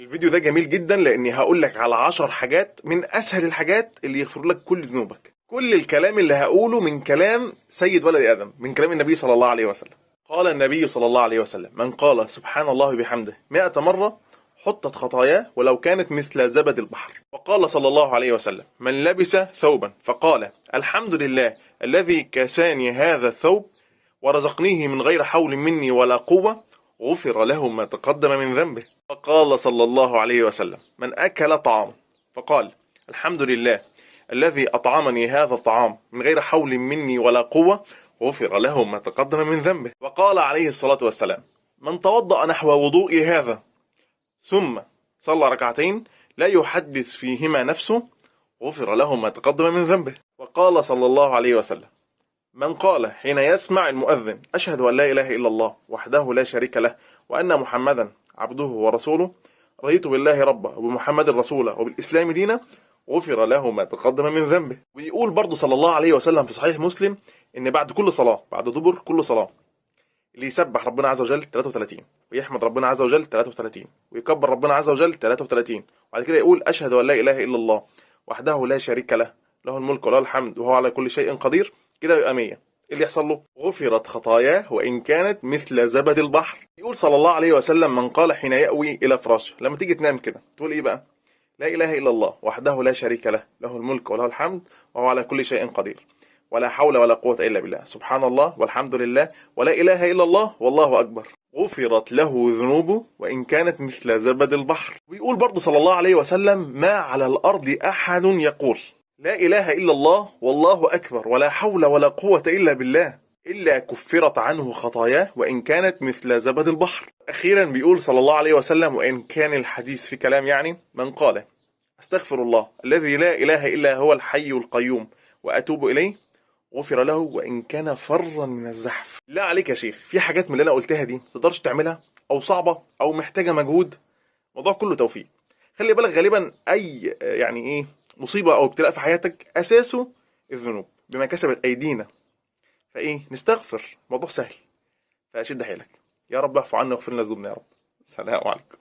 الفيديو ده جميل جدا لاني هقول لك على 10 حاجات من اسهل الحاجات اللي يغفر لك كل ذنوبك. كل الكلام اللي هقوله من كلام سيد ولد ادم، من كلام النبي صلى الله عليه وسلم. قال النبي صلى الله عليه وسلم: من قال سبحان الله بحمده 100 مرة حطت خطاياه ولو كانت مثل زبد البحر. وقال صلى الله عليه وسلم: من لبس ثوبا فقال الحمد لله الذي كساني هذا الثوب ورزقنيه من غير حول مني ولا قوة، غفر له ما تقدم من ذنبه. وقال صلى الله عليه وسلم: من أكل طعاما فقال الحمد لله الذي أطعمني هذا الطعام من غير حول مني ولا قوة، غفر له ما تقدم من ذنبه. وقال عليه الصلاة والسلام: من توضأ نحو وضوئي هذا ثم صلى ركعتين لا يحدث فيهما نفسه، غفر له ما تقدم من ذنبه. وقال صلى الله عليه وسلم: من قال حين يسمع المؤذن أشهد أن لا إله إلا الله وحده لا شريك له وأن محمدا عبده ورسوله، رضيت بالله ربا وبمحمد رسولا وبالإسلام دينا، غفر له ما تقدم من ذنبه. ويقول برضه صلى الله عليه وسلم في صحيح مسلم إن بعد كل صلاة، بعد دبر كل صلاة، اللي يسبح ربنا عز وجل 33، ويحمد ربنا عز وجل 33، ويكبر ربنا عز وجل 33، وبعد كده يقول أشهد أن لا إله إلا الله وحده لا شريك له، له الملك وله الحمد وهو على كل شيء قدير، كده يبقى 100. اللي يحصل له غفرت خطاياه وإن كانت مثل زبد البحر. يقول صلى الله عليه وسلم: من قال حين يأوي إلى فراشه، لما تيجي تنام كده تقول إيه بقى؟ لا إله إلا الله وحده لا شريك له، له الملك وله الحمد وهو على كل شيء قدير، ولا حول ولا قوة إلا بالله، سبحان الله والحمد لله ولا إله إلا الله والله أكبر، غفرت له ذنوبه وإن كانت مثل زبد البحر. ويقول برضه صلى الله عليه وسلم: ما على الأرض أحد يقول لا إله إلا الله والله أكبر ولا حول ولا قوة إلا بالله إلا كفرت عنه خطاياه وإن كانت مثل زبد البحر. أخيرا بيقول صلى الله عليه وسلم، وإن كان الحديث في كلام يعني، من قال أستغفر الله الذي لا إله إلا هو الحي القيوم وأتوب إليه، غفر له وإن كان فرا من الزحف. لا عليك يا شيخ، في حاجات من اللي أنا قلتها دي ما تقدرش تعملها، أو صعبة، أو محتاجة مجهود. الموضوع كله توفيق. خلي بالك غالبا أي يعني إيه مصيبة أو ابتلاء في حياتك أساسه الذنوب بما كسبت أيدينا، فإيه نستغفر، الموضوع سهل. فأشد حيلك يا رب، اعفو عنا واغفر لنا ذنوبنا يا رب. السلام عليكم.